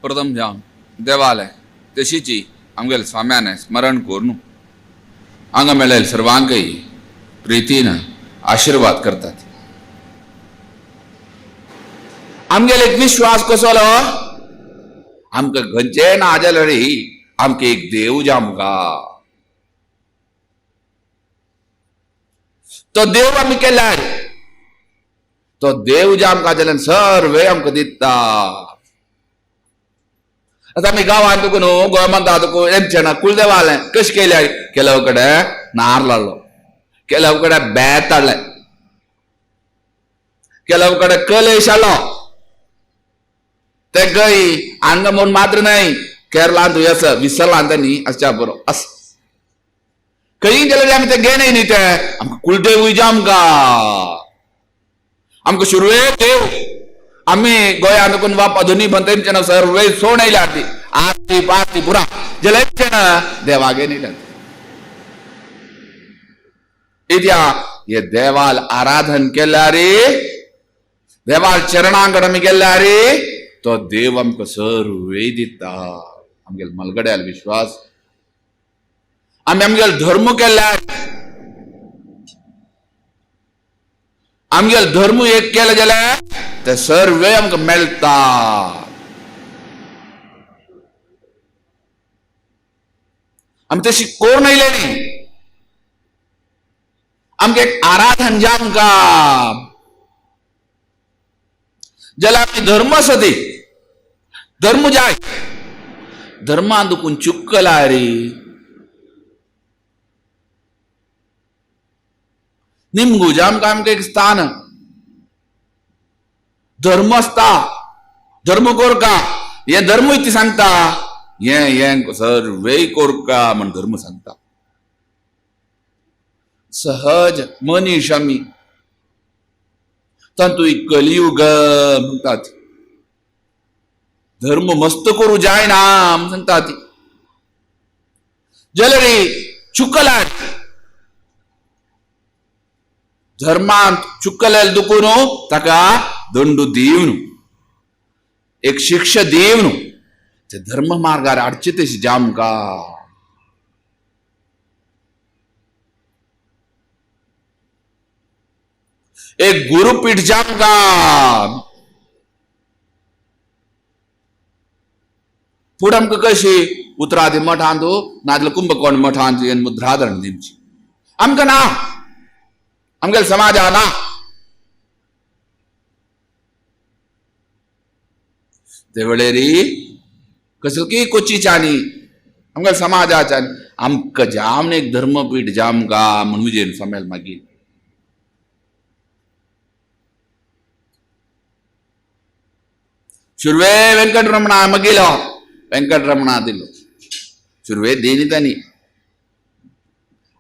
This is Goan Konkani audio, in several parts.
प्रथम जावन देवालय तशीची आमगेले स्वाम्याने स्मरण करून हांगा मेळ्ळे सर्वांकय प्रितीन आशीर्वाद करतात. आमगेले एक विश्वास कसो आमकां खंयचेय ना जाल्यार आमकां एक देव जामका, तो देव आमी केल्यार तो देव जे आमकां जाल्यार सर्वे आमकां दिता. आतां आमी गांवांत तुका न्हू गोंय म्हणटा तुका एमचें ना कुलदेवालें कशें केल्यार केल्याव कडेन नार लाडलो, केल्याव कडेन बेत हाडलें, केल्याव कडेन कलेश हाडलो. ते गय हांगा म्हूण मात्र न्हय केरळांत आसा विसरलां न्ही आसच्या बरो आस खंय गेल्यार आमी ते घेणे न्ही ते आमकां कुलदेवूय जे आमकां आमकां सुरवेक देव आमी गोंयांत कोण बापा दोनी बंद ना सर्वे सोण येयल्या ती आरती पारती पुरा जाल्यार ना देवागे न्ही इत्या हे देवाल आराधन केल्यार देवाल चरणां कडेन आमी गेल्यार तो देव आमकां सर्वे दिता. आमगेले मलगड्याल विश्वास आमी आमगेले धर्म केल्यार आमगेले धर्म एक केले जाल्यार ते सर्वे आमकां मेळटा. आमी तशी कोण येयले न्ही. आमकां एक आराधन जे आमकां जाल्यार आमी धर्म आसा ती धर्म जाय धर्मान दुखून चुकला रे निमगुज आमकां आमकां एक स्थान धर्म आसता धर्म कोरका हे धर्म ती सांगता हे हे सर्वे कोरका म्हण धर्म सांगता. सहज मनीश आमी तातूंत कलियुग म्हणटात धर्म मस्त करू जायना म्हण सांगता ती जाल्यार चुकला धर्मांत चुकलेल दुखून ताका दंड दिवन एक शिक्षा दिवन ते धर्म मार्गार हाडचे तशी जामका. एक गुरुपीठ जामका फुडें आमकां कशी उतरादी मठांत नाजाल्यार कुंभकोण मठांत मुद्राधरण दिवची आमकां ना आमगेले समाजा ना. ते वेळेरी कसली कोचीच्यानी आमगेले समाजाच्यानी आमकां जाम एक धर्मपीठ जामका म्हण विजयन स्वाम्याल मागीर सुरवे वेंकटरमणा मागीलो वेंकटरमणा दिलो सुरवे देनी तांणी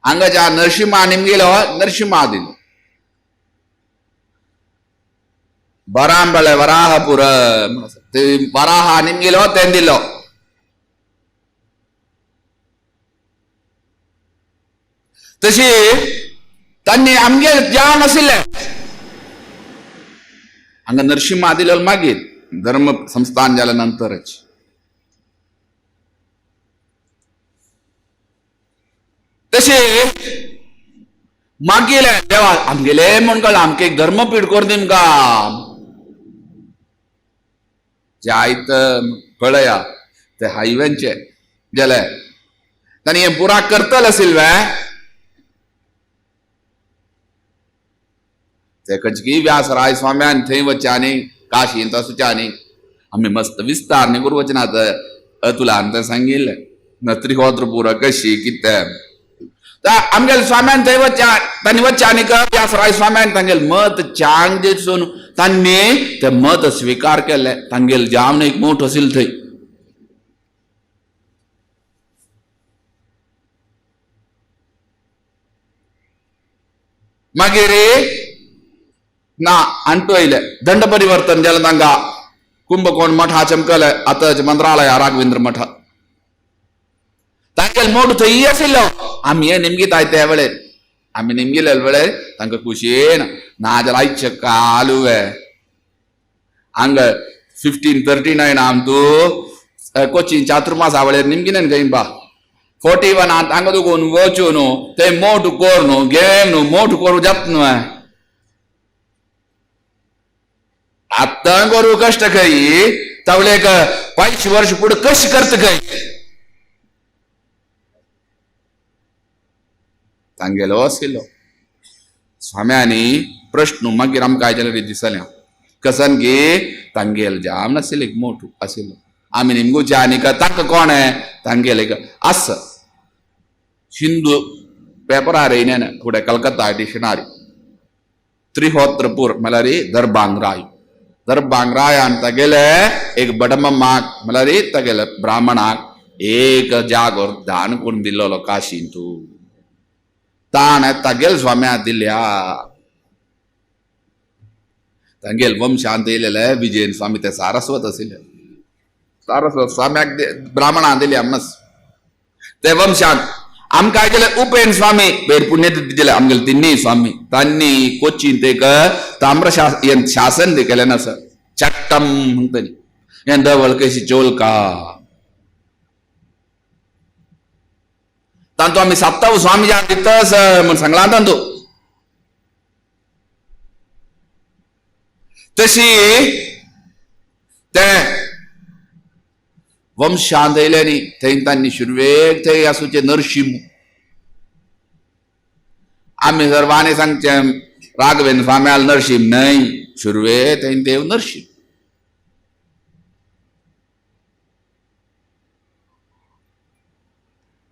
हांगाच्या नरसिंहा निमगेलो नरसिंहा दिलो बरांबळे वराहपुर ते वराह निमगेलो तें दिलो. तशी तांणी आमगे जावन आशिल्लें हांगा नरसिंहा दिलो मागीर धर्म संस्थान जाल्या नंतरच. तशे मागीर देवा आमगेले म्हण कळ्ळें आमकां एक धर्मपीठ करून दिमका जायत पळया ते हायवेंचे गेले तांणी हें पुरा करतले आशिल्ले ते खंयची व्यास राय स्वाम्यान थंय वच्चानी काशींत वचच्यानी आमी मस्त विस्तार न्ही करूं वचनात अतुलान तें सांगिल्लें नत्रिहोत्र पुरा कशी कितें आमगेले स्वाम्यान थंय वच्चा तांणी वच्चा व्यासराय स्वाम्यान तांगेले मत चांग दिसून तांणी तें मत स्विकार केलें तांगेले जावन एक मोठ आशिल्लें थंय. मागीर ना अंटू येयले दंड परिवर्तन जालें तांकां कुंभकोण मठा चमकले आतां मंत्रालय राघवेंद्र मठ तांगेले मोड थंय आशिल्लो. आमी हे निमगीताय त्या वेळेर आमी निमगिले वेळेर तांकां खुशयेन नाजाल्यार आयचे कालुवे हांगा 1539 आमतू कोचीन चातुर्मास आवळे निमगिनेन खंय बा 41 हांगा तुगून वचून ते मोठ कोर घेवन मोठ करू जात न्हय. आतां करू कष्ट खंय तावलेक 5 वर्ष पुढे कशी करत खंय तांगेलो आशिल्लो. स्वाम्यांनी प्रश्न मागीर आमकां आयच्या दिसलें कसन गे तांगेल जाम नाशिल्ले मोठ आशिल्लो. आमी निमगुचे आनी तांकां कोण तांगेले आस हिंदू पेपरार येयने फुडें कलकत्ता डिक्शनरी त्रिहोत्रपूर म्हळ्यार दर्बांग राय. दर्बांग रायान तागेले एक बडममाक म्हळ्यार तागेले ब्राह्मणाक एक जागोर दान करून दिल्लो काशीन तूं ताणें तागेल स्वाम्या दिल्या. तांगेल वंशांत येयलेले विजयन स्वामी ते सारस्वत आशिल्ले. सारस्वत स्वाम्याक ब्राह्मणान दिल्या मस ते वंशांत आमकां आयकले उपेन स्वामी बेर पुण्य दिले आमगेले तिन्नी स्वामी तांणी कोचीन ते ताम्र शासन केलें ना सर चट्टम म्हणटली हें दवळ कशी चोलका तांतू आमी साप्ताव स्वामी जान दितस म्हण सांगलां तांतू. तशी ते वंशांत येयले न्ही थंय तांणी सुरवेक थंय आसूचे नरशिम. आमी सर्वांनी सांगचे राघवेंद्र स्वाम्याल नरशिम न्हय सुरवे थंय देव नरशिम.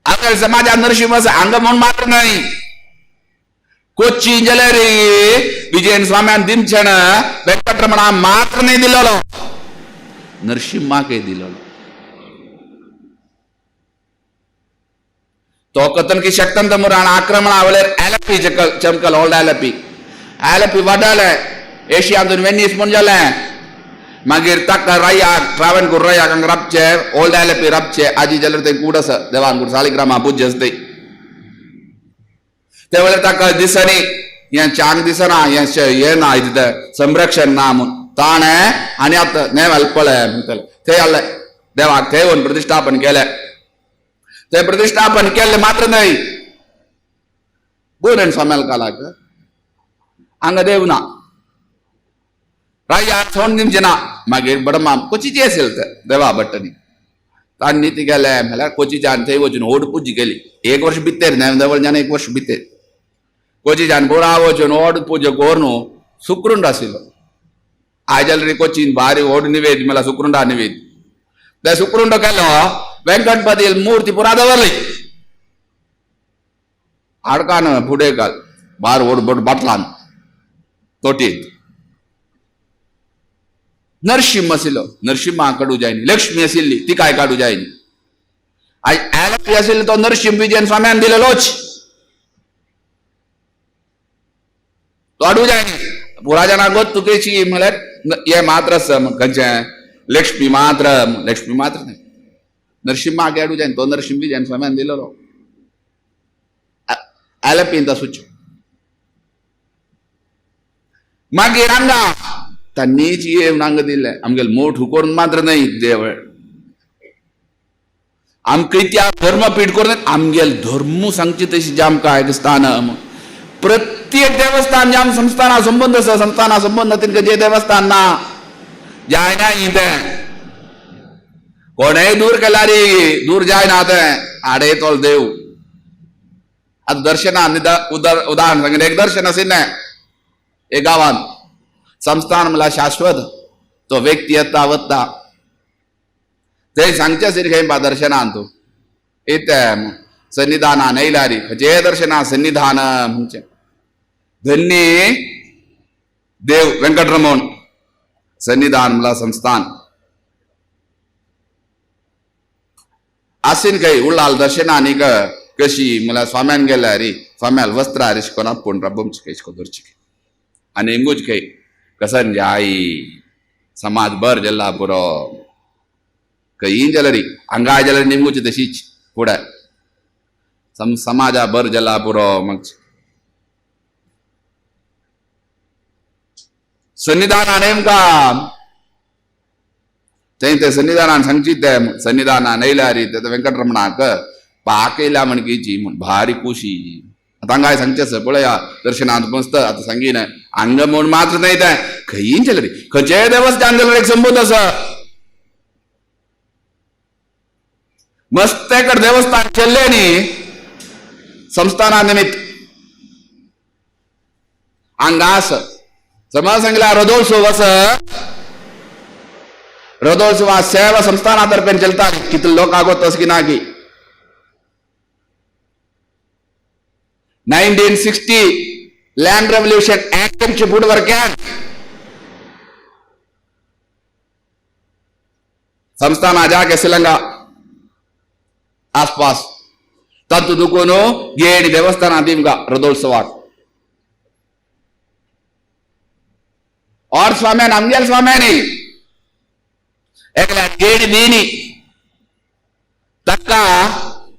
आमच्या समाजात नरशिम आसा हांगा म्हूण मात्र न्हय. कोच्ची जाल्यार विजयन स्वाम्यान दिमचें वेंकटरमणा मात्र न्हय दिलेलो नरशिम्माकय दिलेलो. तो कथन की शक्तंत मुराण आक्रमण आवळेर एलपी चमकल ओल्ड एलपी एलपी वाडले एशियांतून वेनीस म्हूण जालें. मागीर ताका रायाक ट्रावणकूर रायाक हांगा राबचे ओल्ड एलपी राबचे आजी जाल्यार थंय कूड आसा देवान कूड सालिग्रामा पूज्य आसा ते वेळार ताका दिसनी हें चांग दिसना हें हें ना इतलें संरक्षण ना म्हूण ताणें आनी आतां नेवेल पळय म्हणटलें थंय आसलें देवाक थंय वचून प्रतिश्ठापन केलें. ते प्रतिष्ठापन केल्लें मात्र न्हय बोरेन स्वाम्याल कालाक हांगा देव ना राया सोड दिवचें ना. मागीर बडमाम कोचीचे आशिल्ले ते देवा भट्टनी तांणी ती गेले म्हळ्यार कोचीच्यान थंय वचून होड पुजा केली. 1 वर्ष भितर न्हय जवळच्यान 1 वर्ष भितर कोचीच्यान पुरा वचून होड पुजा करून सुक्रुंड आशिल्लो. आयज जाल्यार कोचीन भारी होड निवेद म्हळ्यार सुक्रुंडा निवेद ते सुक्रुंड केलो वेंकटपती मूर्ती पुरा दवरली हाडकान फुडें घाल बार व्हड व्हड बाटलान तोटीत नरशिम आशिल्लो. नरशिम्मा काडू जायनी लक्ष्मी आशिल्ली तिकाय काडू जायनी. आयज आशिल्लो तो नरशिम विजयन स्वाम्यान दिलेलोच तो हाडू जायनी. पुरा जाणां गोत तुकेची म्हळ्यार हे मात्र आसा खंयचें लक्ष्मी मात्र लक्ष्मी मात्र न्हय नरसिंहाक हाडू जायना तो नरसिंह विजयन स्वाम्यान दिलेलो आलपीन आसूचो. मागीर हांगा तांणीच येवन हांगा दिलें आमगेले मोठ करून मात्र न्हय देवळ आमकां इतिहास धर्मपीठ करून आमगेले धर्म सांगचे तशी जे आमकां एक स्थान प्रत्येक देवस्थान जे आम संस्थाना संबंद आसा संस्थाना संबंद तिनका जे देवस्थान ना जायना तें कोणेय दूर केल्यार दूर जायना तें आडे तोल देव. आतां दर्शना उदाहरण सांगलें एक दर्शन आशिल्लें एक गांवांत संस्थान म्हळ्यार शाश्वत तो व्यक्ती येता वता थंय सांगचें आशिल्लें खंय बा दर्शनान तूं येता सन्निधानान येयल्यार खंयचें दर्शना सन्निधान म्हणचें धन्य देव वेंकटरमण सन्निधान म्हळ्यार संस्थान आसीन खंय उल्लाल दर्शनान कशी म्हळ्यार स्वाम्यान गेल्यार स्वाम्याल वस्त्रां अशें करून आपूण राबोवची खंय अशें दवरची आनी इंगूच खंय कसन जाय समाज बर जल्ला पुरो खंयी जाल्यार हांगा जाल्यार निमगूची तशीच फुडें समाजा बर जल्ला पुरो. मग सन्निधान नेमका थंय ते सन्निधानान सांगची ते सन्निधानान येयल्यार ते वेंकटरमणाक पाकयल्या म्हणकीची म्हूण भारी खुशी. आतां हांगाय सांगचें आसा पळया दर्शनांत मस्त आतां सांगीन हांगा म्हूण मात्र न्हय तें खंयी चल रे खंयचेय देवस्थान जाल्यार एक संबंद आसा. मस्त एकर देवस्थान चल्ले न्ही संस्थाना निमित्त हांगा आसा. समज सांगल्या रथोत्सव आसा, रथोत्सव सेवा संस्थाना तर्फेन चलता कितले लोक आगो तस की ना की 1960 लँड रेव्होल्यूशन ऍक्टचे फुड वर्क्यान संस्थाना जागे श्रीलंका आसपास तातूंत दुखून गेणी देवस्थाना दिमगा रथोत्सवाक. और स्वाम्यान आमगेल स्वाम्यानी एकल्या गेणी दिनी ताका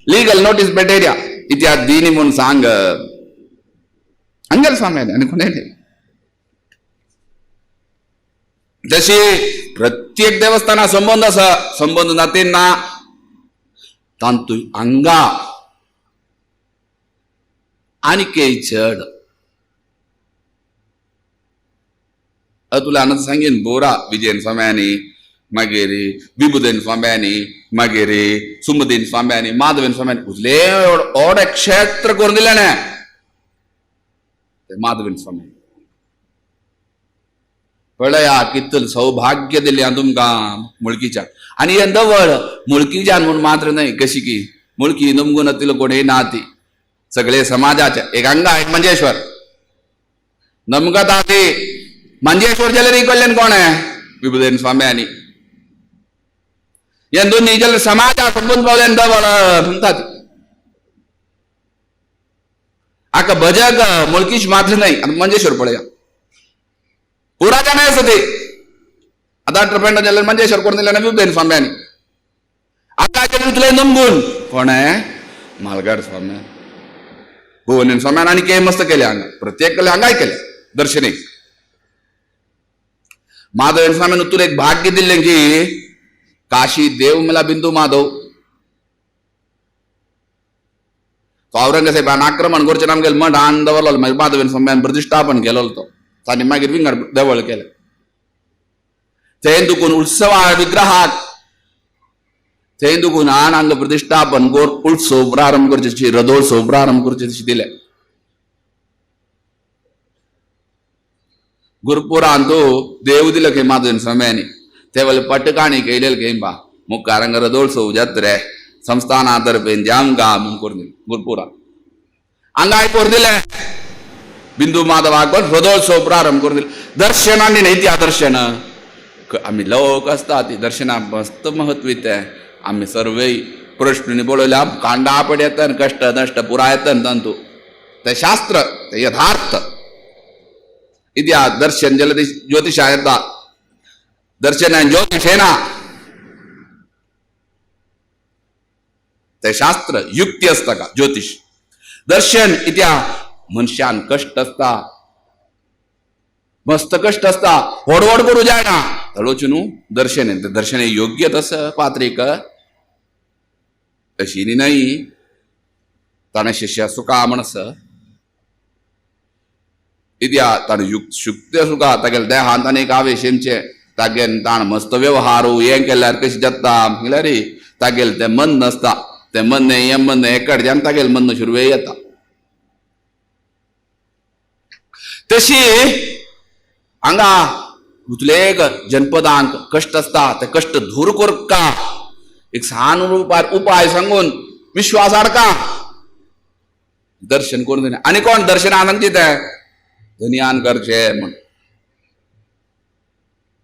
लिगल नोटीस भेटयल्या इतिहास दिनी म्हूण सांग अंगेल स्वाम्यानी आनी कोणें. जशी प्रत्येक देवस्थाना संबंध आसा, संबंध ना ते ना तांतू हांगा आनी चड तुला आनंद सांगीन बोरा विजयन स्वाम्यांनी मागीर विबुदेन स्वाम्यांनी मागीर सुमदीन स्वाम्यांनी माधवेन स्वाम्यांनी उजले ओड क्षेत्र करून दिलें ना माधवेन स्वामी. पळया कितल सौभाग्य दिलें तुमकां मुळकीच्या. आनी हें दवळ मुळकीच्यान म्हूण मात्र न्हय कशी की मुळकी नमगुणातील कोणय ना ती सगळे समाजाचे एक हांगा एक मंजेश्वर नमगता ती मंजेश्वर जाल्यार इकडल्यान कोण आहे विबुदेन स्वाम्यांनी हे दोन्ही जाल्यार समाजा संबंद पावल्यान दवळ म्हणतात. आका भजक मुळकीच मात्र न्हय आनी मंजेश्वर पळया पुराच्या नाही आसा ते आतां ट्रपेंड जाल्यार मंजेश्वर कोण दिलें विबुदेन स्वाम्यांनी. आतां तुले नमगून कोण आहे मालगाड स्वाम्या भुवनेन स्वाम्यान आनी के मस्त केले हांगा प्रत्येक हांगाय केले दर्शनीक. माधवेन स्वाम्यान तुला एक भाग्य दिल्लें की काशी देव मला बिंदू माधव. तो औरंगजेबान आक्रमण करचें आमगेले मठ हाण दवरलो मागीर माधवेन स्वाम्यान प्रतिश्ठापन केलो तो तांणी मागीर विंगड देवळ केलें. थंय दुखून उत्सवा विग्रहाक थंय दुखून हाण हांगा प्रतिश्ठापन कर उत्सव प्रारंभ करचे रथोत्सव प्रारंभ करचे तशें दिलें. गुरपुरान तो देव दिलो खंय माधवेन स्वाम्यांनी ते वयले पटकाणी केलेले खंय बा मुखार हांगा रथोत्सव जात्रे संस्थाना तर्फेन जामगा म्हूण करून दिलें गुरपुरान. हांगाय करून दिलें बिंदू माधवाक रथोत्सव प्रारंभ करून दिले. दर्शनांनी न्हय त्या दर्शन आमी लोक आसता ती दर्शना मस्त महत्व तें आमी सर्वय प्रश्न पळयल्या कांडा पड येता कश्ट नश्ट पुराय येता तांतू तें शास्त्र तें यथार्थ. इतिहास दर्शन जाल्यार ज्योतिशा येता दर्शन ज्योतिश येना तें शास्त्र युक्ती आसता का ज्योतिश. दर्शन इतिहास मनशान कश्ट आसता मस्त कश्ट आसता व्हड व्हड करूं जायना तळोच न्हू दर्शन तें दर्शन योग्य तसं पात्रीक तशी न्हय ताणें शिष्य सुखा म्हणस इत्या ताणें शुक्त्य सुखा तागेले देहान ताणें एक आवेश येमचें तागेले ताण मस्त व्यवहार हें केल्यार कशें जाता म्हणल्यार तागेलें तें मन नासता तें मन हें मन एकडच्यान तागेलें मन सुरवे येता. तशी हांगा उतलेक जनपदांक कश्ट आसता ते कश्ट दूर करका एक सान रुपार उपाय सांगून विश्वास हाडका दर्शन करून दिना. आनी कोण दर्शना सांगची ते धनयान करचे म्हण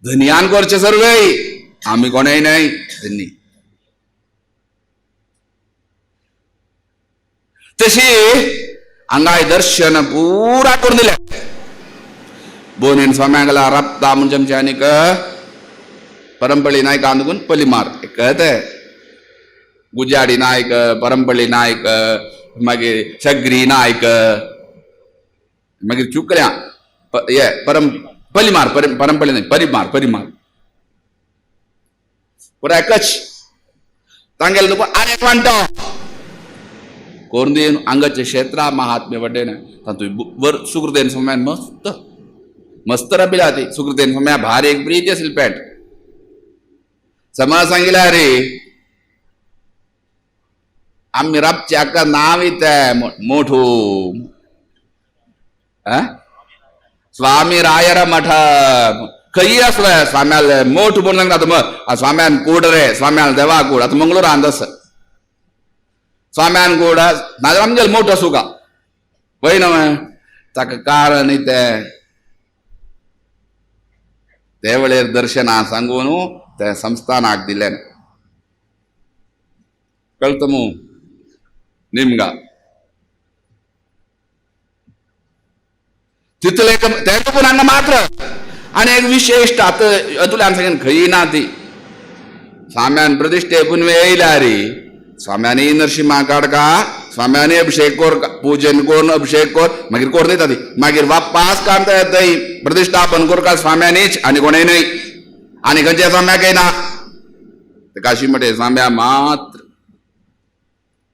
धनयान करचे सर्वय आमी कोणय न्हय धनी. तशी हांगाय दर्शन पुरा करून दिलें. बोनेन स्वाम्यांगला रप्ता म्हणजे आमचे आनीक परंपळी नायक आंदून पलिमार कळते गुजाडी नायक परंपळी नायक मागीर शग्री नायक मागीर चुकल्या हे परम पलिमार परंपळी न्हय परिमार परिमार. पुराय कच्छ तांगेले तुका आनी एक वांटो करून दी. हांगाचे क्षेत्रा महात्म्य वड्डेन तातूंत वर सुकृतेन स्वाम्यान मस्त मस्त रबिला ती. सुकृतेन स्वाम्या भारी एक प्रीती आसली पेंट समा सांगिला रे आमी राबचे हाका नांव येता मोठू स्वामी रायर मठ खंय आसले स्वाम्याले मोठ म्हणून सांगता मग स्वाम्यान कूड रे स्वाम्यान देवा कूड. आतां मंगळूरांत आसा स्वाम्यान कूड नाजाल्यार आमगेले मोठ आसूं का वय न्हय ताका कारण तें ते वेळेर दर्शना सांगून ते संस्थानाक दिलें. कळत मू निमगा तितले तें पूण हांगा मात्र आनी एक विशेश आतां अतुल्यान सांगेन खंय ना ती स्वाम्यान प्रतिश्ठे पुनवे येयल्या रे स्वाम्यानी नरसिंहा काडका स्वाम्यानी अभिषेक कोर पूजन कोरून अभिषेक कोर मागीर कोर दिता ती मागीर वापास काडटा येताय प्रतिश्ठापन कोरका स्वाम्यानीच आनी कोणय न्हय आनी खंयच्या स्वाम्याकय ना. काशी मठे स्वाम्या मात्र.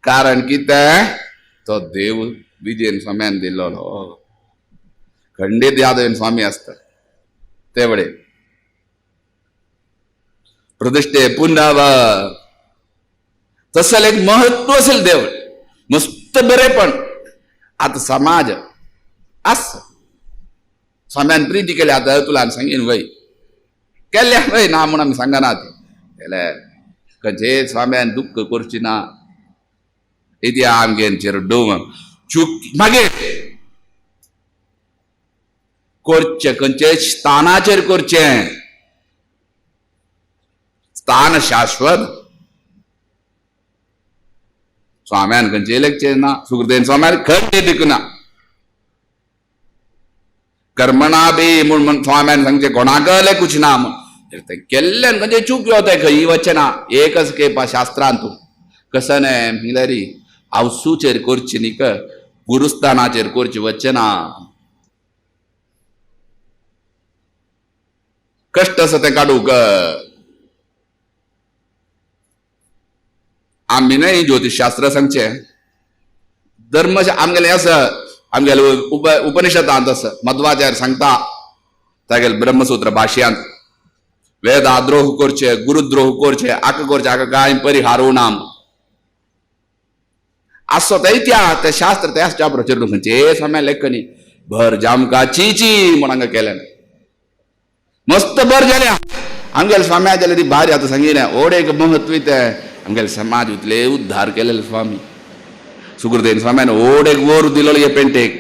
कारण कितें तो देव विजयन स्वाम्यान दिल्लो खंडीत यादवेन स्वामी आसता ते वडे प्रतिष्ठे पुनव तसले एक महत्व असेल देव मस्त बरें. पण आतां समाज आस स्वाम्यान प्रिती केल्या आतां तुला सांगीन वय केल्या वय ना म्हूण आमी सांगना केले खंयचे स्वाम्यान दुख्ख करची ना इति आमगेंचेर डोव चूक मागीर करचें खंयचे स्थानाचेर करचें. स्थान शाश्वत स्वाम्यान खंयचे लेखचें ना सुकृतेन स्वाम्यान खंय दिकना कर्मणा बी म्हूण स्वाम्यान सांगचें कोणाक लेखूच ना म्हूण तें केल्ल्यान खंयचे चूक येवताय खंय वचचें ना. एकच खेपा शास्त्रांत तूं कसं न्हय म्हणल्यार आवसूचेर करची न्ही गुरुस्थानाचेर करची वचचें ना. कश्ट आसा तें काडूंक आमी न्हय ज्योतिशास्त्र सांगचें धर्म आमगेलें आसा आमगेले उपनिषदांत आसा मध्वाचार्य सांगता तागेले ब्रह्मसूत्र भाष्यांत वेदाद्रोह करचे गुरुद्रोह करचे आका करचे आका कांय परिहारू ना आसो ते इतिहास ते शास्त्र ते आसच्या बरोबर खंयचे स्वाम्या लेखनी भर जामका ची ची म्हूण हांगा केलें मस्त बर जाल्या आमगेले स्वाम्या जाल्यार ती भारी आतां सांगिलें ओड एक महत्व तें आमगेले समाज उतले उद्धार केलेले स्वामी सुकृतेन स्वाम्यान ओड एक वोर दिलोलो हे पेंटेक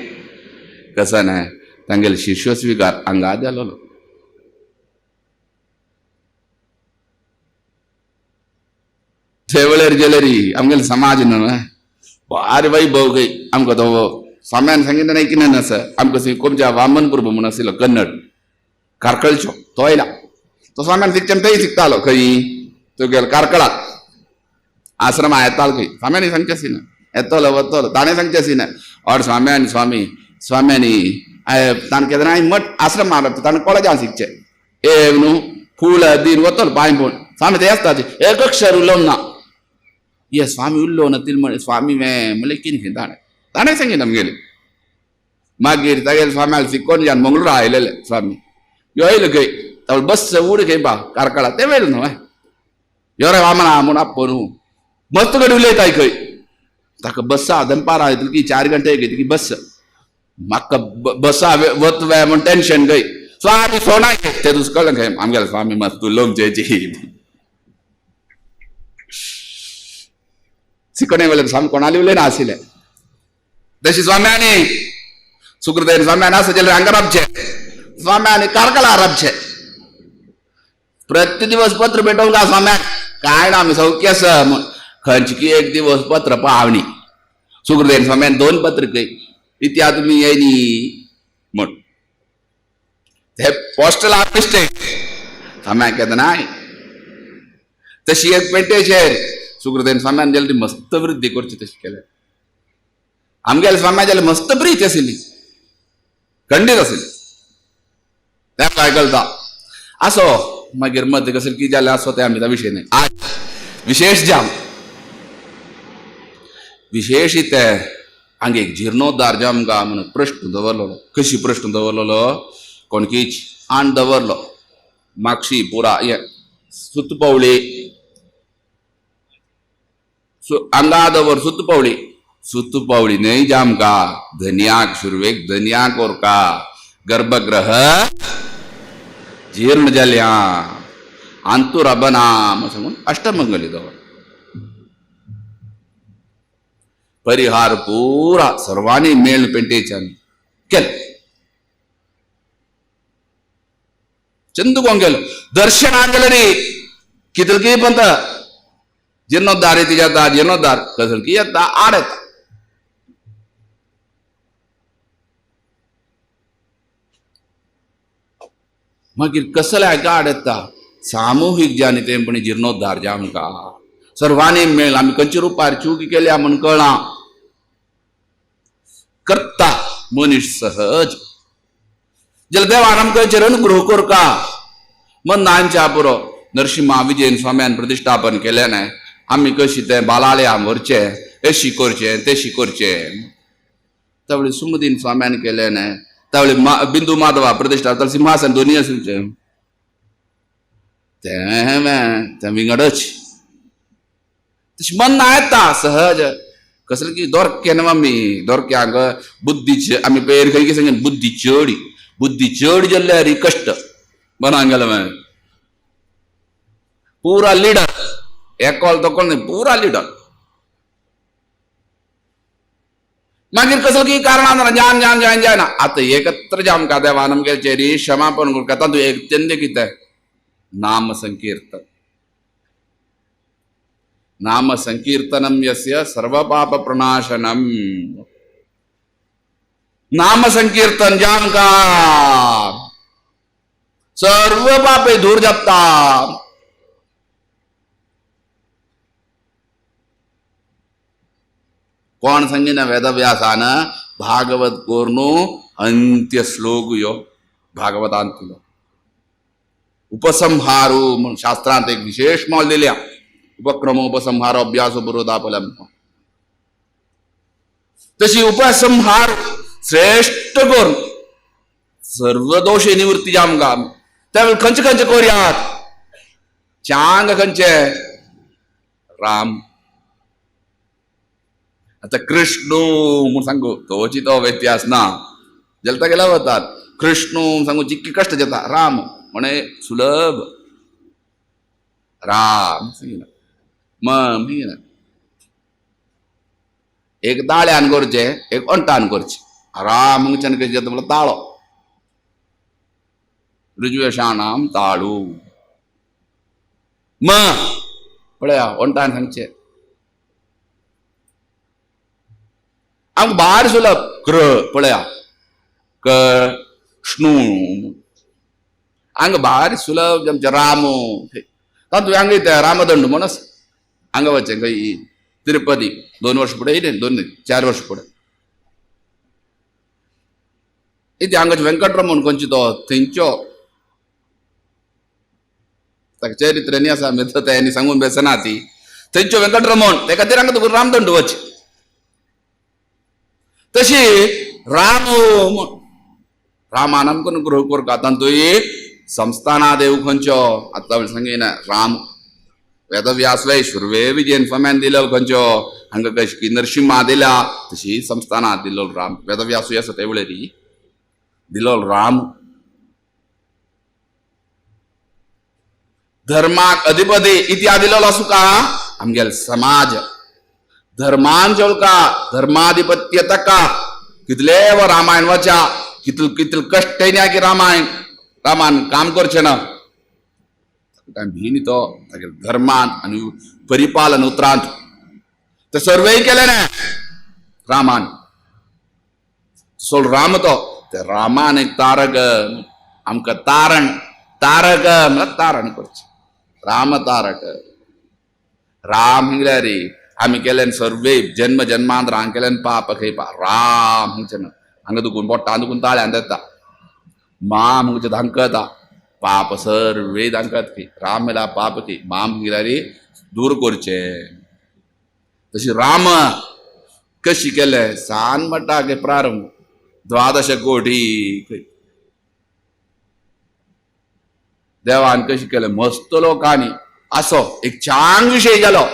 कसं न्हय तांगेले शिष्य स्विकार हांगा जालोलो. ते वेळेर गेले आमगेले समाज न्हय भारी वैभव खंय आमकां तो स्वाम्यान सांगितलें न्हय कितें नासा आमकां कोमच्या वामन प्रभू म्हूण आशिल्लो कन्नड कार्कळचो तो आयला तो स्वाम्यान शिकचें तेय शिकतालो खंय तुगेलो कार्कळाक आश्रमा येतालो खंय स्वाम्यानी सांगचें आशिल्लें येतलो वतलो ताणें सांगचें आशिल्लें और स्वाम्यानी स्वामी स्वाम्यानी ताणें केन्ना मठ आश्रम मारप ताणें कॉलेजान शिकचें ए न्हू फूल दिन वतलो पांय पळोवन स्वामी ते आसता एक अक्षर उलोवंक ना. ये स्वामी उल्लो ना तील म्हणे स्वामी म्हणलें कितें ताणें ताणें सांगितलें आमगेलें. मागीर तागेले स्वाम्याक शिकोवन जावन मंगळूरा आयलेले स्वामी यो येयलो खंय तावळ बस उड खंय बा कार्कळा तें वेळ न्हय यो रे वामना म्हूण आपोवन न्हू मस्त कडेन उलयताय खंय ताका बस्सा दनपारां येतली की 4 घंटे घेतली की बस म्हाका बसा वत वे म्हूण टेन्शन खंय स्वामी सोना ते दुसरें कळ्ळें खंय आमगेले स्वामी मस्त उलोवचेची शिकोणे वेळार स्वामी कोणाली उलयना आशिल्ले तशी स्वाम्यानी सुकृतेन स्वाम्यान आसा जाल्यार हांगा राबचे स्वाम्यानी कार्कळा राबचे प्रति दिवस पत्र भेटोवंक का स्वाम्याक काय ना आमी सौख्य आसा म्हूण खंयची की एक दिवस पत्र पावणी सुकृतेन स्वाम्यान 2 पत्र खंय इत्या तुमी येयनी म्हूण ते पोस्टल ऑफिस स्वाम्याक केन्ना तशी एक पेंटेचेर सुकृतेन स्वाम्यान जाल्यार ती मस्त वृद्धी करची तशी केल्या आमगेले स्वाम्या जाल्यार मस्त प्रीती आशिल्ली खंडीत आशिल्ली तें काय कळटा. असो मागीर मत कसं की जालें आसो तें आमी विशय न्हय. आज विशेष जाम विशेष इतें हांगा एक जिर्णोद्धार जाम गा म्हणून प्रश्न दवरलो. कशी प्रश्न दवरलेलो कोणकीच आण दवरलो मागशी पुरा हे सुतपवळी हांगा दवर सुतपवळी सुतपवळी न्हय जामका धनयाक सुरवेक धनयाक ओरका गर्भगृह जीर्ण जाल्या अंतुरबना सांगून अष्टमंगली दवर परिहार पुरा सर्वांनी मेळ पेंटेच्यान केलं. चंदू केलं दर्शन आंगेलं रे कितलकी पंत जीर्णोद्धार येते जाता जीर्णोद्धार कसलकी येता आड येता. मागीर कसले आड येता सामुहीक ज्याने तेंपणी जीर्णोद्धार जामका सर्वांनी मेळ आमी खंयच्या रुपार चूक केल्या म्हण कळना करता मनीस सहज जाल्यार देवान आमकां अनुग्रह करका मन नांच्या पुरो नरसिंहा विजयन स्वाम्यान प्रतिष्ठापन केलें न्हय आमी कशी तें बालालयां व्हरचें अशी करचें तेशी करचें. त्यावेळी सुमदीन स्वाम्यान केलें न्हय त्यावेळी बिंदू माधवा प्रतिष्ठा तर सिंहासन दोन्ही आसूचे तें तें विंगडच तशें मन येता सहज कसलें की दोरके न्हू आमी दोरक्यांक बुद्धीचे आमी पयर खंय कितें सांगें बुद्धी चड बुद्धी चड जाल्यार कश्ट मनान गेलें मागीर पुरा लिडर एकल तोकल न्हय पुरा लिडर. मागीर कसलो की कारणान जाना जान जान जायन जायना आतां एकत्र जामका देवान आमगेले चेरी क्षमापण करता तातूंत एक तेन्ना कितें नाम संकीर्तन नाम संकीर्तनम यस्य सर्वपाप प्रणाशनम नाम संकीर्तन जामका सर्व पापे दूर जाता. कोण सांगिना वेदव्यासान भागवत कोर्नु अंत्य श्लोक यो भागवतांतलो उपसंहारू म्हणून शास्त्रांत एक विशेष मोल दिल्या उपक्रम उपसंहार अभ्यास पुरोदापलम तशी उपसंहार श्रेष्ठ करून सर्व दोष निवृत्ती जामका. त्यावेळी खंयचे खंयचे कोरयात चांग खंयचे राम. आता कृष्णू म्हणून सांगू तोची तो व्यत्यास ना जलता गेला वतात कृष्णू सांगू जितके कष्ट जाता राम म्हणे सुलभ राम मग एक ताळ्यान करचे एक अंटान करचे राम हांगच्यान कशें जाता म्हणल्यार ताळो ऋजुयशाणाम ताळू म पळया ओंटान सांगचे आमकां भार सुलभ क्र पळया क ष्णू हांगा भारी सुलभ आमचे राम तातूंत हांगा येता रामदंड म्हण आसा हांगा वचें खंय तिरुपती 2 वर्ष फुडें येयलें 2 4 वर्ष फुडें इथे हांगाचे वेंकटरमण खंयचो तो थंयचो ताका चरित्र न्ही आसा आमी तेणी सांगून बेसना ती थंयचो वेंकटरमण ते खातीर हांगा तुका रामदंड वच. तशी राम रामान आमकां अनुग्रह करता तातूंत संस्थाना देव खंयचो आतां सांगिना राम वेदव्यास वय सुर्वे विजयन स्वाम्यान दिलो खंयचो हांगा कशी नरसिंहा दिल्या तशी संस्थाना दिलो राम वेदव्यासूय आसा ते वेळेर दिलो राम. धर्माक अधिपती इतिहास दिलेलो आसूं का आमगेले समाज धर्मान चोलका धर्माधिपत्य तका कितले व रामायण वाचा कितल कितल कष्ट की रामायण रामान काम करचें ना भिनी तो धर्मान आनी परिपालन उतरांत ते सर्वय केलें ना रामान सोड राम तो ते रामान एक तारक आमकां तारण तारक म्हळ्यार तारण करचें राम तारक राम हिंगल्या रे आमी केल्यान सर्वे जन्म जन्मांतर हांगा केल्यान पाप खंय पा राम म्हणचें ना हांगा दुखून पोटान दुखून ताळ्यान येता मा म्हणचे धांकता पाप सर्वे तांकां रामेला पाप ती माम किल्यारी दूर करचे. तशी राम कशी केले सान म्हणटा गे प्रारंभ 12 कोटी देवान कशी केले मस्त लोकांनी असो एक छान विशय जालो.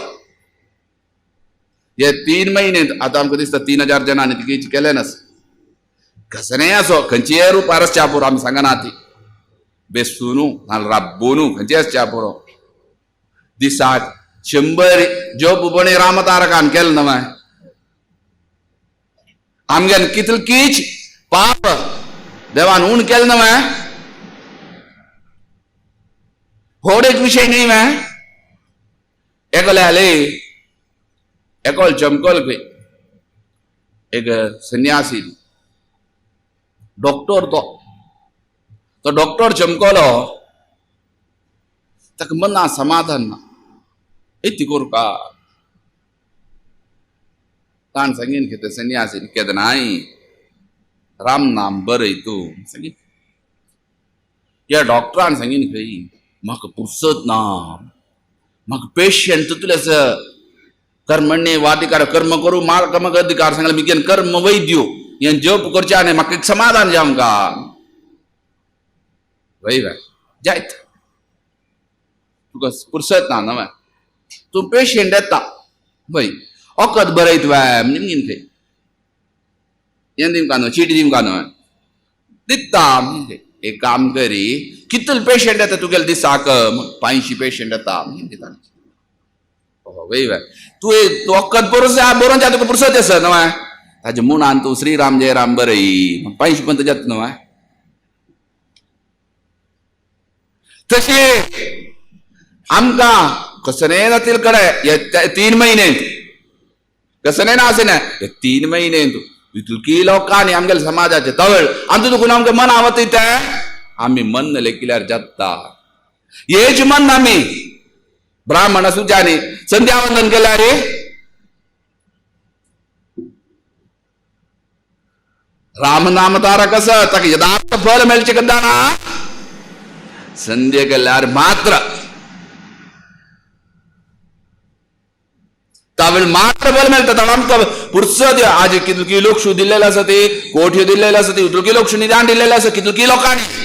हे 3 महिने आतां आमकां दिसता 3000 जणांनी तिकी केले नास कसनेय असो खंयचेय रुपार आसच्या पुरो आमी सांगना ती बेसूनू नाल्यार राब्बोनू खंयचेय आसच्या पुरो दिसाक 100 जप बणे रामतारकान केलें न्हय आमगेन कितल कीच पाप देवान ऊण केलें न्हय होड एक विशय न्ही न्हय. एकले आले एकल चमकल खंय एक संन्यासी डॉक्टर तो तो डॉक्टर चमकलो ताका मना समाधान ना इतली करूं का ताण सांगीन कितें संन्यासी केन्नाय राम नाम बरय तूं सांगीन. ह्या डॉक्टरान सांगीन खंय म्हाका पुरसत ना म्हाका पेशंट तुलेच कर्मण्य वाधिकार कर्म करूं माल कर्म अधिकार सांगले मिगेन कर्म वैद्यो हें जप करचें आनी म्हाका एक समाधान जावंका वय वय जायत तुका पुरसत ना न्हय तूं पेशंट येता वय वखद बरयत वय निमगीन खंय हें दिवंका न्हय चीट दिवंका न्हय दिता एक काम करी कितले पेशंट येता तुगेले दिसाक 500 पेशंट येता दिता वय वय तूं तूं वखद बरोवन बरोवन जाय तुका पुरसत आसा न्हय ताजे मुणान तूं श्रीराम जय राम बरय 500 पर्यंत जाता न्हय. तशें आमकां कसलें जातील कडे हे 3 महिने कसलें ना असें ना हे 3 महिने इतकी लोकांनी आमगेले समाजाचे तवळ आमचो दुखून आमकां मन आवत तें आमी मन लेखिल्यार जाता हेच मन आमी ब्राह्मण सुजानी संध्यावंदन केल्यार रे राम नाम तारा कसं ताका यथार्थ फल मेळचें कद्दां ना संध्या केल्यार मात्र तावेळ मात्र बल मेळटा ताणें आमकां पुरसत आज कितली लोकशू दिल्लेले आसा ती कोठयो दिल्लेले आसा ती इतली लोकशू निदान दिल्लेले आसा कितली लोकांनी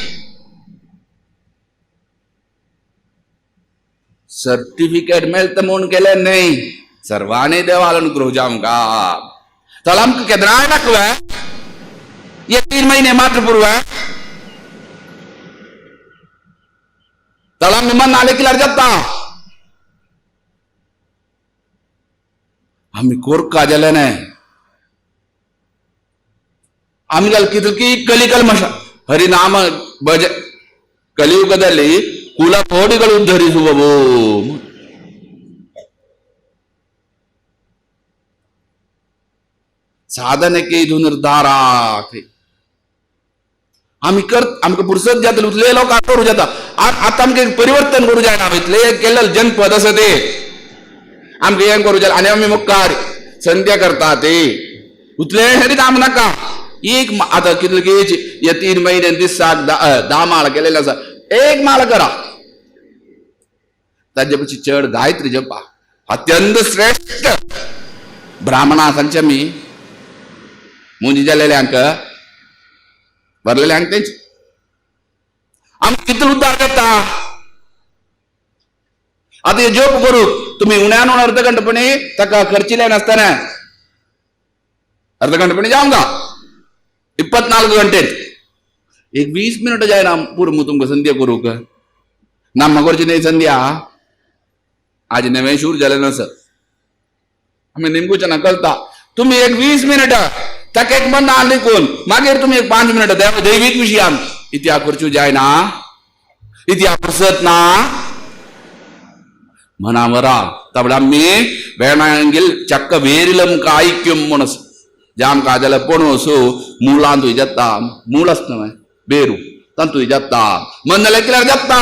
सर्टिफिकेट मेळटा म्हूण केलें न्हय सर्वांनी देवाल अनुग्रह जावंका तर आमकां केन्नाय नाका हे 3 महिने मात्र पुरव तर आमी मन आले किल्यार जाता आमी कोरका जाले न्हय आमी जाल कितली कलिकल मश हरिनाम भज ಕಲಿಯುಗದಲ್ಲಿ ಕುಲಕೋಡಿಗಳು ಉದ್ಧರಿಸುವವು. ಸಾಧನಕ್ಕೆ ಇದು ನಿರ್ಧಾರ. आमी कर आमकां पुरसत जातले उतले लोक करूं जाता आतां आमकां परिवर्तन करूं जायना इतले केल्ले जनपद आसा ते आमकां हें करूं जाय आनी आमी मुखार संध्या करता ते उतले हें आम नाका एक आतां कितले हे 3 महिने दिसाक 10 माळ केलेले आसा एक माळ करा ताजे पशी चड गायत्री जपा अत्यंत श्रेष्ठ ब्राह्मणा सांगचे आमी मुंजी जालेल्यांक भरलेल्यांक तेंच आमी कितले उद्धार करता. आतां हे जप करूं तुमी उण्यान उण अर्ध घंटपणी ताका खर्चिले नासतना अर्ध घंटपणी जावंका 24 घंटे एक 20 मिनिट जायना पुरो तुमकां संध्या करूंक ना करची न्ही संध्या आज नवें शूर जालें ना सर आमी निमगूचे ना कळता तुमी एक 20 मिनिट ताका एक मन लिखून मागीर तुमी एक 5 मिनिट दैवीक विशयान इतिहास करचो जायना इतिहास पुरसत ना मनावरा तबड आमी वेणांगील चक्क वेरिलम कायक्यम म्हणस जाम काजाले पणसो मुळांत जाता मूळ आसता न्हय बेरू तातूंत जाता मन लेखल्यार जाता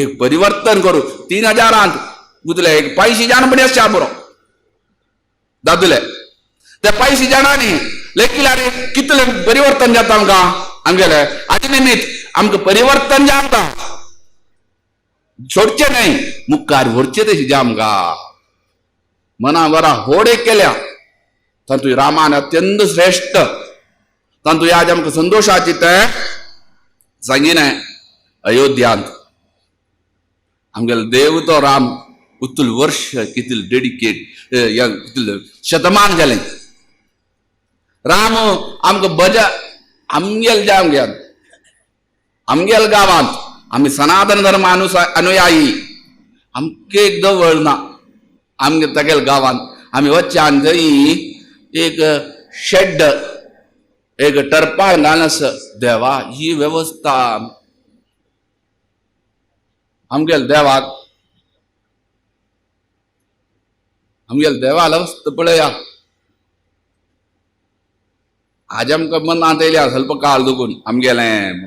एक परिवर्तन करूं 3000 उतले एक 500 जाण पडी आसच्या बरो दादले ते 500 जाणांनी लेखल्यार कितले परिवर्तन जाता आमकां आमगेले आजी निमित्त आमकां परिवर्तन जाता सोडचें न्हय मुखार व्हरचें तशें जामगा मना वरा होड एक केल्या तातूंत रामान अत्यंत श्रेश्ठ तातूंत आज आमकां संतोशाची तें सांगिना अयोध्यांत आमगेलो देव तो राम उतुल वर्ष कितले डेडिकेट कितले शतमान जालें राम आमकां बजा आमगेल जे आमगेल आमगेल गांवांत आमी सनातन धर्म अनुयायी आमकां एक दवळ ना आमगे तागेल गांवांत आमी वच्च्यान थंय एक शेड एक टर्पाळ घालून आसा देवा ही वेवस्था आमगेल देवाक आमगेल देवाला वस्त पळया आज आमकां मनांत येयल्या स्वल्प काळ दुखून आमगेलें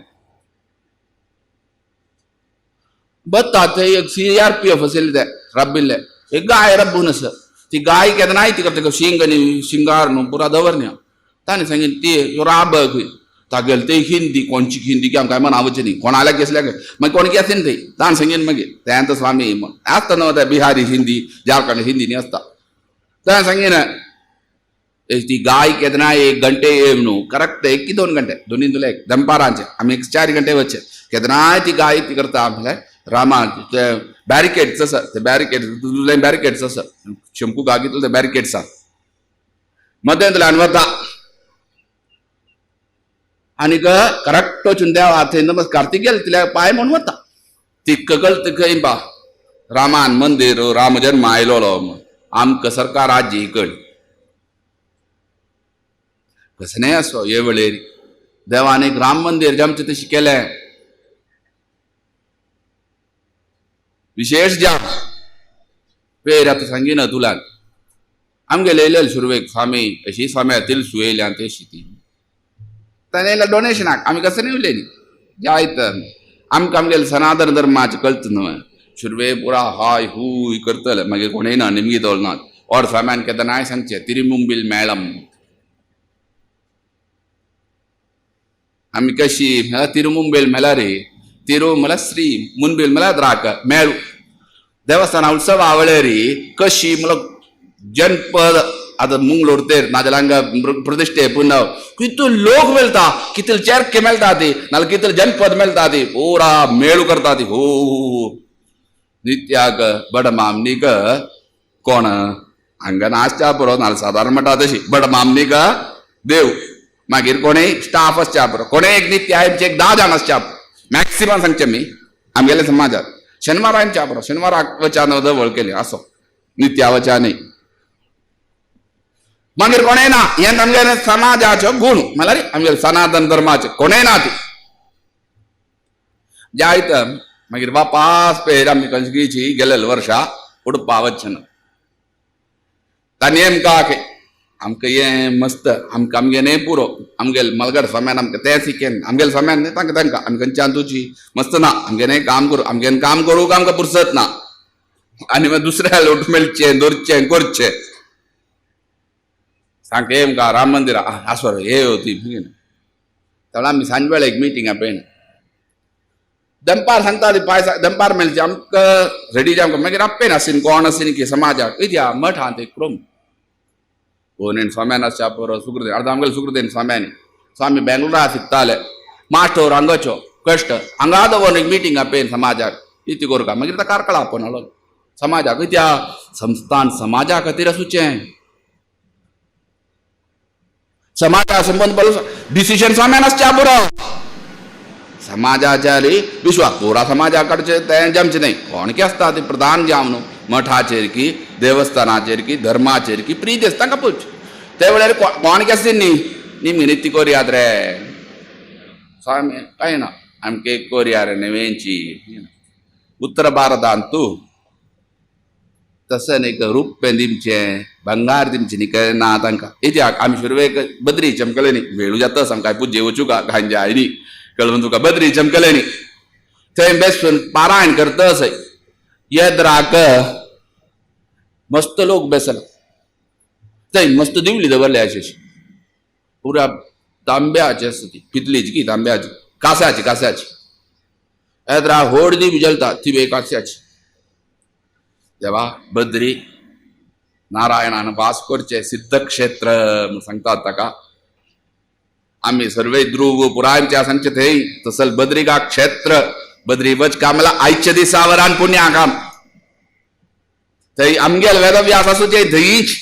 बत्ता थंय एक CRPF आशिल्लें तें रबिल्लें एक गाय रब्बून आसा ती गाय केन्नाय ती करता शिंग आनी शिंगार न्हू पुरा दवरन्या ताणें सांगिल्लें ती राब खंय तागेले ते हिंदी कोणची हिंदी की आमकां मनावची न्ही कोणाल्या केसल्या मागीर कोण केसे न्ही थंय ताणें सांगीन मागीर तें स्वामी आसता न्हू ते बिहारी हिंदी झारखंड हिंदी न्ही आसता ताणें सांगीन ती गाय केन्ना एक घंटे न्हू करेक्ट एक की 2 घंटे दोनी तुला एक दनपारांचे आमी एक 4 घंटे वचचे केन्नाय ती गाय ती करता म्हणल्यार रामा ते बॅरिकेड्स आसा ते बॅरिकेड्स तुले बॅरिकेड्स आसा शंकू गागीतले ते बॅरिकेड्स आसा मदेंतल्यान वता आनीक करेक्ट वचून देवा थंय नमस्कार ती गेली तिल्या पांय म्हूण वता ती कगल खंय बा रामान मंदीर राम जन्म आयलोलो आमकां सरकार आजी कळ कसं नाही असो हे वेळेर देवान एक राम मंदीर आमचें तशें केलें विशेष जाम पेर आतां सांगिना तुला आमगेले येयलेले सुरवेक स्वामी अशी स्वामी तिलसू येयल्या तशी ती ताणें येयल्या डोनेशनाक आमी कसं न्ही उलयली जायत आमकां आमगेले सनातन धर्माचें कळत न्हय सुरवे पुरा हाय हूय करतले मागीर कोणय ना निमगी दवरनात और स्वाम्यान केन्नाय सांगचें तिरुमुंबील मेळम आमी कशी म्हळ्यार तिरुमुंबेल मेळ्ळार रे तिरू म्हळ्यार श्री मुनबेल म्हळ्यार द्राक मेळू देवस्थाना उत्सव आवळेरी कशी म्हळ्यार जनपद आतां मंगळूर तेर नाजाल्यार हांगा प्रतिश्ठे पुनव कितू लोक मेळटा कितले चेरके मेळटा ती नाजाल्यार कितले जनपद मेळटा ती पुरा मेळू करता ती हो नित्याक बडमामनीक कोण हांगा नाचच्या पुरो नाजाल्यार सादारण म्हणटा तशी बडमामनीक देव मागीर कोणूय स्टाफ आसच्या पुरो कोणूय एक नित्य आमचे एक 10 जाण आसच्या मॅक्सिमम सांगचें मी आमगेले समाजात शेनवारा आमच्या पुरो शेनवाराक वच्या न्हू दवळ केली असो नित्या वच्या न्ही मागीर कोणें ना हें आमगेले समाजाचो गूण म्हणल्यार आमगेले सनातन धर्माचे कोणें ना ती जायत मागीर वापास पेर आमी कंजगीची गेलेले वर्षा उडपा वचन ताणें आमकां आमकां हें मस्त आमकां आमगे न्ही पुरो आमगेले मलगड स्वाम्यान आमकां तें शिकेन आमगेले स्वाम्यान न्ही तांकां तांकां आमी खंयच्यान तुजी मस्त ना आमगे न्ही काम करूं आमगेन काम करूंक आमकां पुरसत ना आनी मागीर दुसऱ्या लोट मेळचें दवरचें करचें सांगते आमकां राम मंदिर आसो हे ती तेन्ना आमी सांज वेळा एक मिटींग आपयन दनपार सांगता ती पांय दनपार मेळचे आमकां रेडी जावंक मागीर आपयन आसीन कोण आसीन की समाजाक इत्या मठांत एक क्रोम कोणेन स्वाम्यान आसच्या पुरो सुकृदेन अर्द आमगेले सुकृदेन स्वाम्यानी स्वामी बेंगलोरा शिकताले मास्टर हांगाचो कश्ट हांगा दवरून एक मिटींग आपयन समाजाक इती करूं मागीर ताका कार्कळा आपोवन हाडलो समाजाक त्या संस्थान समाजा खातीर आसूचें समाजा संबंद बरो डिसिजन स्वाम्यान आसच्या पुरो समाजाच्या रे विश्वास पुरा समाजा कडचे तें जमचें न्ही कोण की आसता ते प्रधान जावन न्हू मठाचेर की देवस्थानाचेर की धर्माचेर की प्रीत आसता तांकां पळोवचें ते वेळार कोण की आसता न्ही निमगी नित्य कोरयात रे स्वामी कांय ना आमकां एक कोरया रे नवेंची उत्तर भारतांत तशें न्ही रुपें दिमचें बंगार दिमचें न्ही काय ना तांकां कित्याक आमी सुरवेक बद्री चमकले न्ही वेळू जाता आमकां पुजे वचूं का गांजा न्ही कळून तुका बद्री चमकले न्ही थंय बेसून पारायण करता असय येद्राक मस्त लोक बेसला थंय मस्त दिवली दवरले अशी पुरा तांब्याची आसता ती पितलीची की तांब्याची कांस्याची कांस्याची येत्रा होड दीप जलता ती एक आस्याची. देवा बद्री नारायणान वास करचे सिद्धक्षेत्र सांगतात ताका. आम्ही सर्वे ध्रुव पुरायमच्या सांगचे थंय तसल बद्रिका क्षेत्र बद्री वच कामला आयच्या दिसावरान पुण्या काम थंय आमगेल वेदव्यास आसूचे थंयच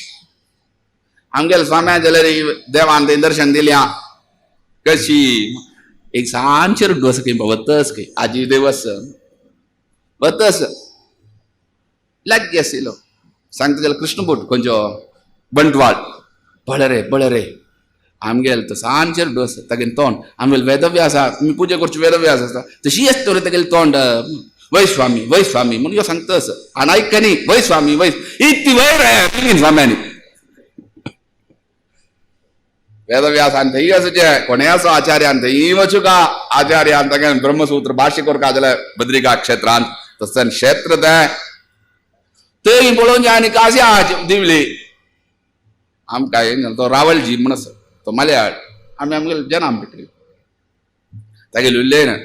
आमगेल स्वाम्या जाल्यार देवान थंय दर्शन दिल्या. कशी एक सान चेडूं आसा खंय वतस खंय आजी देवस वतस लागीं आशिल्लो सांगता जाल्यार कृष्णभट खंयचो बंटवाळ पळय रे पळय रे आमगेल तो सान चेडूं आसा तागेलें तोंड आमगेल वेदव्यास आसा तुमी पुजा करची वेदव्यास आसता तशी आसता रे तागेलें तोंड. वय स्वामी वय स्वामी म्हणून ह्यो सांगता असो आनी आयक न्ही वय स्वामी वय इतली वयर रे स्वाम्यांनी वेदव्यासान थंय आसूचे कोणें असो आचार्यान थंय वचूका आचार्यान तागेलें ब्रह्मसूत्र भाश्य करका जाल्यार बद्रिका क्षेत्रांत तसं क्षेत्र तें थंय पळोवन आनी काशी दिवली आमकां. तो रावलजी म्हण आसा तो मलयाळ आमी आमगेले जनाम पेटली तागेली उरले ना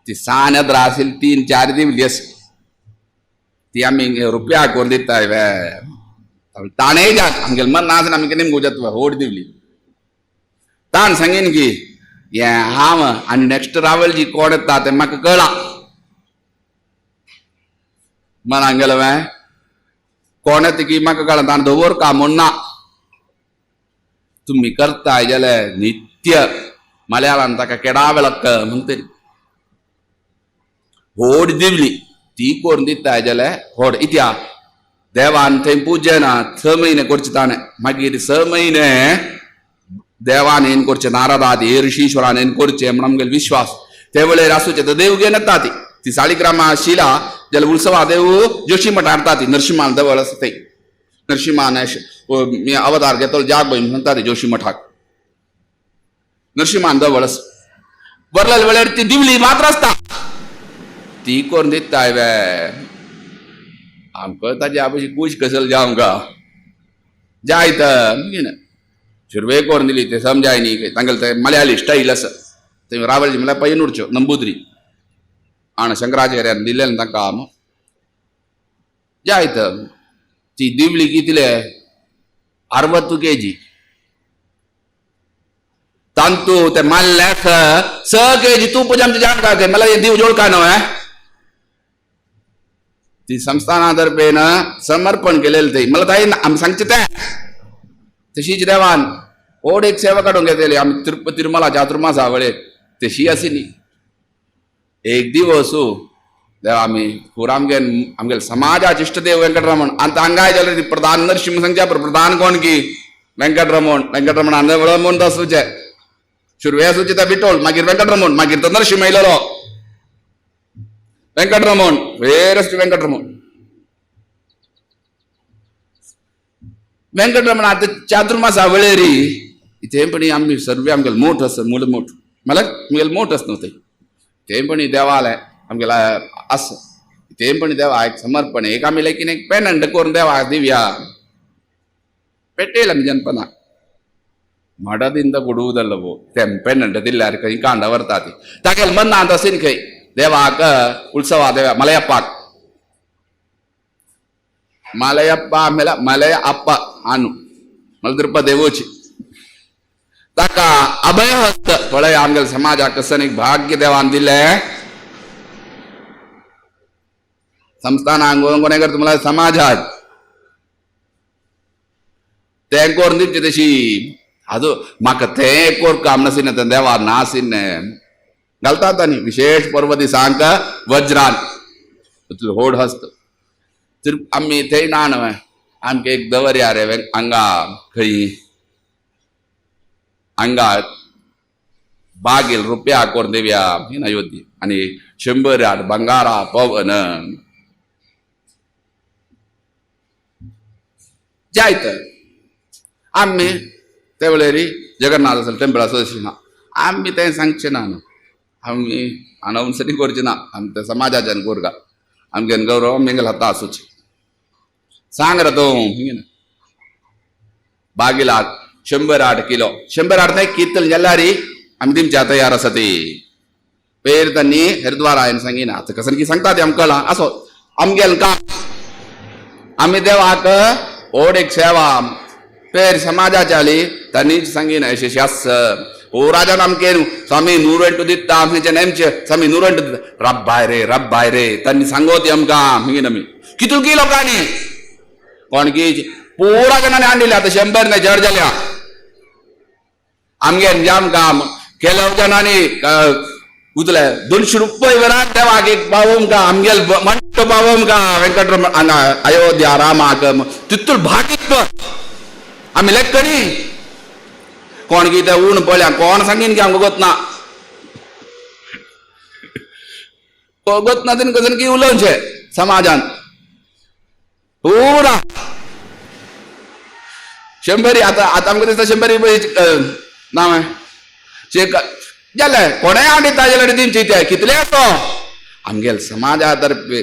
ती सान येद्रा आशिल्ली 3-4 दिवली आसा ती आमी रुपया करून दिताय वे ताणें जात आमगेले मन नासना आमी कितें गुजत होड दिवली. ताण सांगीन की हें हांव आनी नेक्स्ट रावलजी कोण येता तें म्हाका कळ्ळां. मनाक गेलो वें कोण येता की म्हाका कळ्ळां ताणें दवर का म्हूण ना. तुमी करताय जाल्यार नित्य मलयाळान ताका केडावेळक म्हणटली होड दिवली ती करून दिताय जाल्यार होड इत्या देवान थंय पुजना 6 म्हयने करचे ताणें मागीर 6 म्हयने देवान हें करचें नारदादी ऋषीश्वरान हें करचें म्हण आमगेलो विश्वास. ते वेळेर आसूचें तर देव घेवन येता ती ती साळिग्रामा शिला जाल्यार उत्सवा देव जोशी मठ हाडटा ती नरशिंहान देवळ आसा थंय नरशिंहान अवतार घेतलो जाग म्हणटा ती जोशी मठाक नरशिंहान देवळ आसा बरलेल्या वेळार ती दिवली मात्र आसता ती करून दिताय वे आमकां ताजी आपशी कूश कसल जावं का जायत सुरवे करून दिली ते समजाय न्ही तांगेले ते मलयाळी स्टायल आसा ते रावलजी म्हळ्यार पयनूरच्यो नंबुद्री आनी शंकराचार्यान दिलेलें तांकां जायत ती दिवली कितले 60 केजी तांतू ते माल्ल्याक 6 केजी तूप आमच्या जाण काय मला हे दीव जोड काय न्हय. ती संस्थाना तर्फेन समर्पण केलेलं ते मला ताई आमी सांगचे ते तशीच देवान ओड एक सेवा काडून घेतली आमी तिरुपती तिरुमला चातुर्मासा वेळे तशी आशिल्ली. एक दिवस देव आमी पुरा आमगे आमगेले समाजाचे इश्टदेव वेंकटरमण आनी हांगाय जाल्यार प्रधान नरसिंह सांगच्या प्रधान कोण की वेंकटरमण वेंकटरमण आनी म्हूण आसूचे सुरवे आसूचे ते विठोल मागीर वेंकटरमण मागीर तो नरसिंह येयलेलो वेंकटरमण वेरस्ट वेंकटरमण वेंकटरमण आतां चातुर्मासा वेळेरी तेंपणी आमी सर्वे आमगेले मोठ आसा मूळ मोठ म्हळ्यार आमगेले मोठ आसा न्हू थंय तेंपणी देवालें आमगेले आसा तेंपणी देवाक समर्पण एक आमी लेगीन एक पेनंट करून देवाक दिवया पेटयलें आमी जनपदाक मडದಿಂದ ಕೊಡುವುದಲ್ಲವೋ ತೆಂಪೆನಂಟ ದಿಲ್ಲಾರ ಕೈ ಕಾಂಡ ವರ್ತಾತಿ ತಾಗೆಲ್ ಮನ್ನ ಅಂತ ಸಿನ್ ಕೈ ದೇವಾಕ ಉತ್ಸವ ದೇವ ಮಲಯಪ್ಪ ಮಲಯಪ್ಪ ಆಮೇಲೆ ಮಲಯ ಅಪ್ಪ ಅನು ಮಲದಿರುಪ್ಪ ದೇವೋಚಿ ತಾಕ ಅಭಯ ಹಸ್ತ ಪಳಯ ಆಮ್ಗೆಲ್ ಸಮಾಜ ಕಸನಿಗೆ ಭಾಗ್ಯ ದೇವ ಅಂದಿಲ್ಲ ಸಂಸ್ಥಾನ ಅಂಗೋನೆಗರ್ तुम्हाला समाज तें करून दिवचे तशी ಅದು म्हाका तें कोर काम नासिन्ने तें देवा नासिन्ने घालतात आनी विशेष पर्व दिसांक वज्रान होड हस्त आमी थंय ना न्हय आमकां एक दवरया रे हांगा खंय हांगा बागेल रुपया करून दिवया ही अयोध्या आनी 100 बंगारा पवन जायत आमी ते वेळेर जगन्नाथ असेल टेम्पल आसा ना आमी तें सांगचें ना न्हू आमी अनाउन्सरी करचे ना आमी ते समाजाच्यान कोरगा आमगे गौरव आमगेले हाता आसूचे सांग रे तूं बागेला 108 किलो 108 नाही कितल जाल्यार आमी दिमच्या तयार आसा ती. पेर त्यांनी हरिद्वार सांगिना आतां कसं की सांगता ते आमकां कळ्ळां असो आमगेल काम आमी देवाक ओड एक सेवा पेर समाजाच्या आली त्यांनी सांगिना अशें आस ओ राजान आमके स्वामी 108 दिता आमचे नेमचे स्वामी 108 दिता रब्बाय रे रब्बाय रे त्यांनी सांगोती आमकां मागीर आमी कितुकी लोकांनी कोण की पुरा जणांनी आणले आतां 100 नाही चड जाल्या आमगे जाम काम केलव जणांनी उतले 200 रुपये वरात देवाक एक पावोवंक आमगेल मंट पावोवंक वेंकटरमण अयोध्या रामाक तितूल भागित्व आमी लेखणी कोण कितें ऊन पळया कोण सांगीन की आमकां गोत ना गोत ना तेन्ना कसन की उलोवचें समाजान पुरा 100 आतां आतां आमकां दिसता 100 ना जालें कोणेय आनी ताजे कडेन दिवची ते कितले तो आमगेल समाजा तर्फे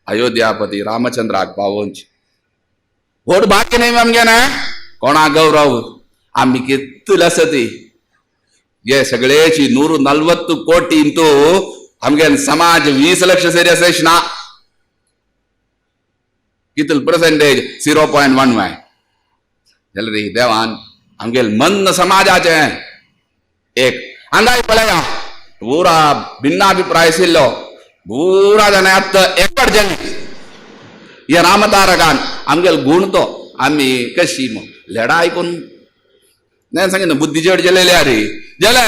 अयोध्यापती रामचंद्राक पावोवची व्हड भाग्य न्ही आमगे ना कोणा गौरव आमी कितले आसा ती हे सगळेची 140 कोटी इंतू आमगे समाज 20 लक्ष सरी आसा ना कितल पर्सेंटेज 0.1 वाय जाल्यार रे देवान आमगेल मंद समाजाचें एक हांगाय पळया पुरा भिन्नाभिप्राय आशिल्लो पुरा जाणां आतां एकट जाले हे रामतारकान आमगेल गूण तो आमी कशी लेडा आयकून नाही सांगितलं बुद्धी जड गेलेली अरे गेले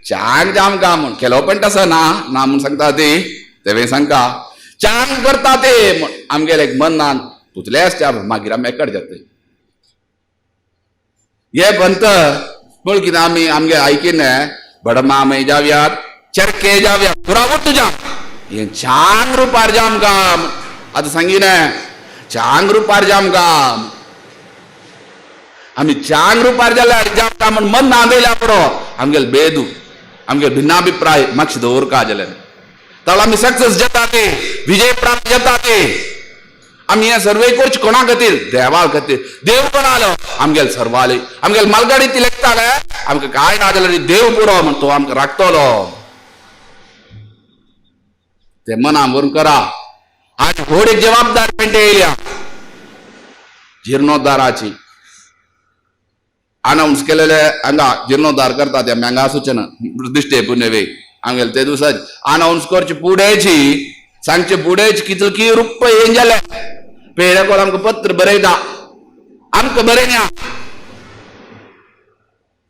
चांग जाम का म्हण केलो पण तसं ना ना म्हूण सांगता ते तेवे सांगता चांग करता ते आमगेले एक मन ना तुतलेच त्या मागीर आमी एकट जाता हे पंत पळ कितें आमी आमगे आयकिन बडमामय जावयात चरके जावया पुरावत तुज्या हे चांग रुपार जाम काम आतां सांगिना चांग रुपार जाम काम आमी चांग रुपार जाल्यार जाम काम म्हण मन नांदयल्या पुरो आमगेल बेदू आमगेल भिन्नाभिप्राय मातशें दवरका जाल्यार ताका आमी सक्सेस जाता ते विजय प्राप्त जाता ते आमी हें सर्वे करचें कोणा खातीर देवा खातीर देव कोण आलो आमगेल सर्वाले आमगेल मालगाडी ती लेखताले आमकां कांय ना जाल्यार देव पुरो म्हण तो आमकां राखतलो ते मना व्हरून करा. आज व्हड एक जबाबदार पेंटे येयल्या जिर्णोद्धाराची अनाउन्स केलेले हांगा जिर्णोद्धार करता ते आमी हांगा आसूचे ना दिश्टे पुण्यवे आमगेले ते दिवसा अनाउन्स करचे पुडेची सांगचे पुडेची कितले रुपये येन जाले पेड्या कोण आमकां पत्र बरयता आमकां बरयना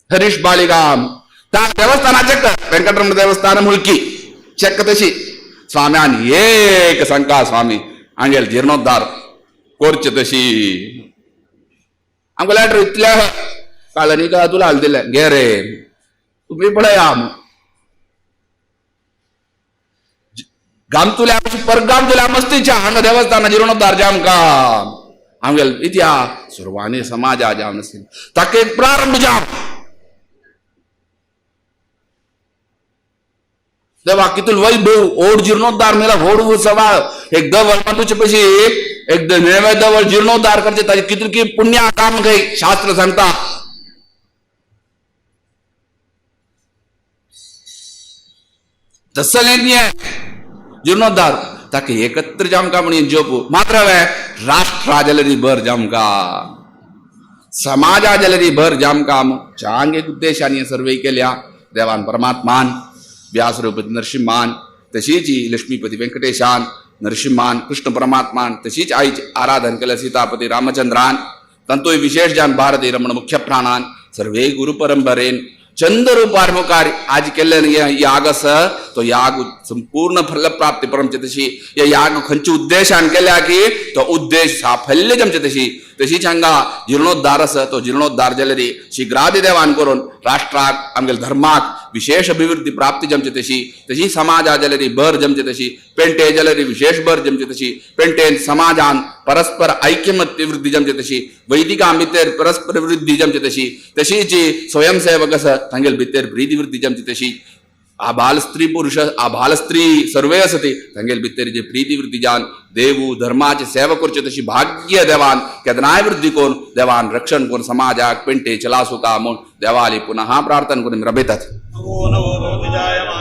हरीश बाळिगाम त्या देवस्थाना चेक वेंकटरमण देवस्थान मुळकी चेक तशी स्वाम्यान एक सांगता स्वामी आमगेल जिर्णोद्धार करचे तशी आमकां लॅटर इतल्या काळनी का तुला हाल दिलें घे रे तुमी पळया गामतुल्या परगामतुल्या मस्तीच्या हांगा देवस्थाना जिर्णोद्धार जाम का आमगेल इत्या सर्वांनी समाजा जाम नसील ताका एक प्रारंभ जाम देवा कितूल वैभव ओड जीर्णोद्धार मेला व्होड सवाळ एक दवल तुझे पशी एक नेवे दवल जीर्णोद्धार करचे ताजे कितू की पुण्य काम काही शास्त्र सांगता. तसं नाही आहे जीर्णोद्धार ताका एकत्र जामका म्हणून जोपू मात्र राष्ट्रा जाल्यार भर जामका समाजा जाल्यार भर जामका चांग एक उद्देशान सर्वे केल्या देवान परमात्मान व्यासरूपती नरसिंहान तशीच लक्ष्मीपती व्यंकटेशान नरसिंहान कृष्ण परमात्मान तशीच आईचे आराधन केलं सीतापती रामचंद्रान तांतूय विशेष जान भारती रमण मुख्य प्राणान सर्वे गुरु परंपरेन चंद्र मुखार आज केल्ले याग आसा तो याग संपूर्ण फलप्राप्ती परमचे तशी या याग खंयच्या उद्देशान केल्या की तो उद्देश साफल्य जमचे तशी तशीच हांगा जीर्णोद्धार आसा तो जीर्णोद्धार जाल्यार शीघ्रादी देवान करून राष्ट्राक आमगेले धर्माक विशेष अभिवृद्धी प्राप्ती जमचे तशी तशी समाजा जाल्यार भर जमचे तशी पेंटे जाल्यार विशेष भर जमचे तशी पेंटेन समाजान परस्पर ऐक्यमत्य वृद्धी जमचे तशी वैदिका भितर परस्पर वृद्धी जमचे तशी तशीच स्वयंसेवक आसा तांगेले भितर प्रीती वृद्धी जमचे तशी आबाल स्त्री पुरुष आबाल स्त्री सर्वे असते तांगेले भितर जे प्रीती वृद्धी जान देवू धर्माचे सेवा करचे तशी भाग्य देवान केदनाय वृद्धी करून देवान रक्षण करून समाजाक पेंटे चलासुका म्हूण देवाली पुनः प्रार्थना करून रबेतात. नमो नमो भवति जायमानाय.